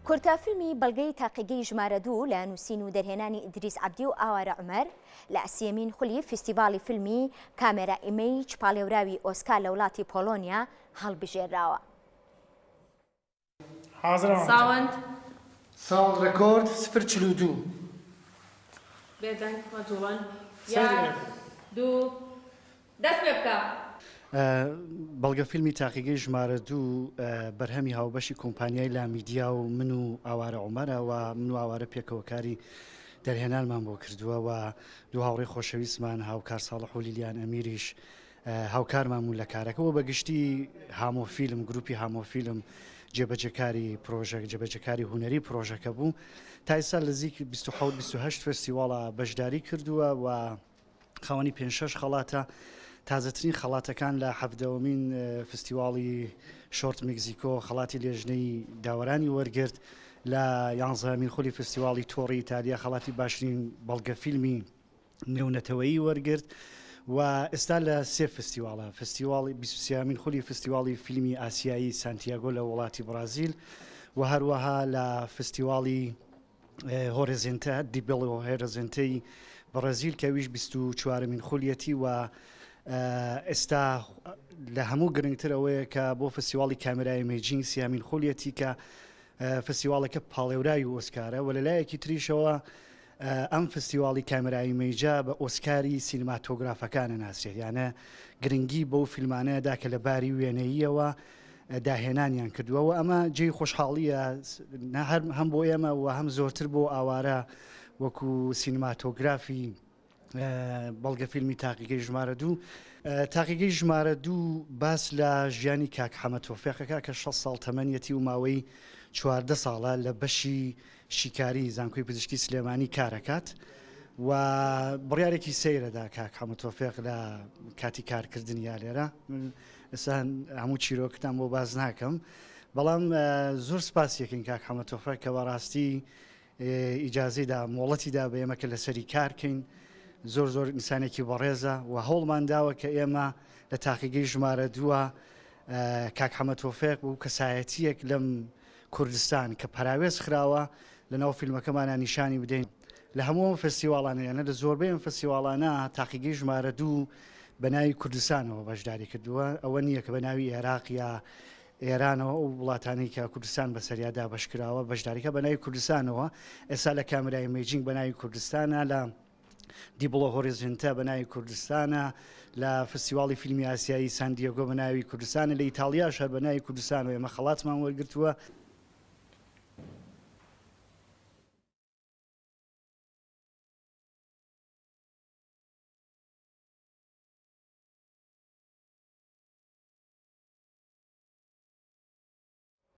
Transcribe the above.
کورتە فیلمی بەڵگەی تاقیگەی ژمارە دوو لە نووسین و دەرهێنانی ئیدریس عەبدی و ئاوارە عومەر لە سییەمین خولی فیستیڤاڵی فیلمی کامێرا ئیمەیج پاڵێوراوی ئۆسکار لە وڵاتی پۆڵۆنیا هەڵبژێرراوە. Sound. Sound record سفر 42. بێدەنگ مەجوڵن. یەک، دوو، دەست پێ بکە. بەڵگەفیلمی تاقیگەی ژمارە دوو بەرهەمی هاوبەشی کۆمپانیای لامیدیا و من و ئاوارە عومەرە و من و ئاوارە پێکەوە کاری دەرهێنانمان بۆ کردووە و دوو هاوڕێی خۆشەویستمان هاوکار ساڵح و لیلیان ئەمیریش هاوکارمان بوون لە کارەکە و بەگشتی هامۆ فیلم گروپی هامۆ فیلم جێبەجێکاری پرۆژە جێبەجێکاری هونەری پرۆژەکە بوو تا ئێستا لەزیک 27 28 فستیواڵە بەشداری کردووە و خاوەنی پێنج شەش خەڵاتە، تازەترین خەڵاتەکان لە حەڤدەوەمین فستیواڵی شۆرت میکزیکۆ خەڵاتی لێژنەی داوەرانی وەرگرت، لە یانزەهەمین خولی فستیواڵی تۆڕی ئیتالیا خەڵاتی باشترین بەڵگەفیلمی نێونەتەوەیی وەرگرت و ئێستا لە سێ فستیواڵە فستیواڵی 23مین خولی فستیواڵی فیلمی ئاسیایی سانتیاگۆ لە وڵاتی بڕازیل و هەروەها لە فستیواڵی هۆرێزێنتە دی بێڵۆ هێرەزێنتەی بەڕازیل کە ئەویش 24مین خولیەتی و ئێستا لە هەموو گرنگتر ئەوەیە کە بۆ فستیواڵی کامێرای مێجینگ سیامین خولیەتی کە فستیواڵەکە پاڵێوراوی ئۆسکارە و لەلایەکی تریشەوە ئەم فستیواڵی کامێرای مەیجا بە ئۆسکاری سینماتۆگرافەکانە ناسرێت یانە گرنگی بەو فیلمانەدا کە لە باری وێنەییەوە داهێنانیان کردووە و ئەمە جێی خۆشحاڵییە هەر هەم بۆ ئێمە و هەم زۆرتر بۆ ئاوارە وەکو سینماتۆگرافی بەڵگە فیلمی تاقیگەی ژمارە دوو تاقیگەی ژمارە دوو باس لە ژیانی کاک حەمە تۆفێقەکە کە 6 ساڵ تەمەنیەتی و ماوەی 14 ساڵە لە بەشی شیکاری زانکۆی پزیشکی سلێمانی کارەکات و بڕیارێکی سەیرەدا کاک حەمە تۆفێق لە کاتی کارکردنی یا لێرە ئێستا هەموو چیرۆکتان بۆ باس ناکەم بەڵام زۆر سپاس یەکەین کاک حەمە تۆفە کە بەڕاستی ئیجازەی دا مۆڵەتی دا بە ئێمە کە لەسەری کارکەین زۆر زۆر ئینسانێکی بەڕێزە و هەوڵمان داوە کە ئێمە لە تاقیگەی ژمارە دووە کاک حەمە تۆفێق بوو کەسایەتیەک لەم کوردستان کە پەراوێز خراوە لەناو فیلمەکەمانە نیشانی بدەین لە هەموو ئەم فستیواڵانە یانە لە زۆربەی ئەم فستیواڵانە تاقیگەی ژمارە دوو بە ناوی کوردستانەوە بەشداری کردووە ئەوە نییە کە بە ناوی عێراق یا ئێرانەوە ئەو وڵاتانەی کە کوردستان بەسەریا دابەشکراوە بەشداریکە بە ناوی کوردستانەوە ئێستا لە کامرای مەیجینگ بە ناوی کوردستانە لە دی بڵۆ هۆریزنتە بە ناوی کوردستانە لە فستیواڵی فیلمی ئاسیایی سان دیێگۆ بە ناوی کوردستانە لە ئیتاڵیاش هەر بە ناوی کوردستانەوە ئێمە خەڵاتمان وەرگرتووە.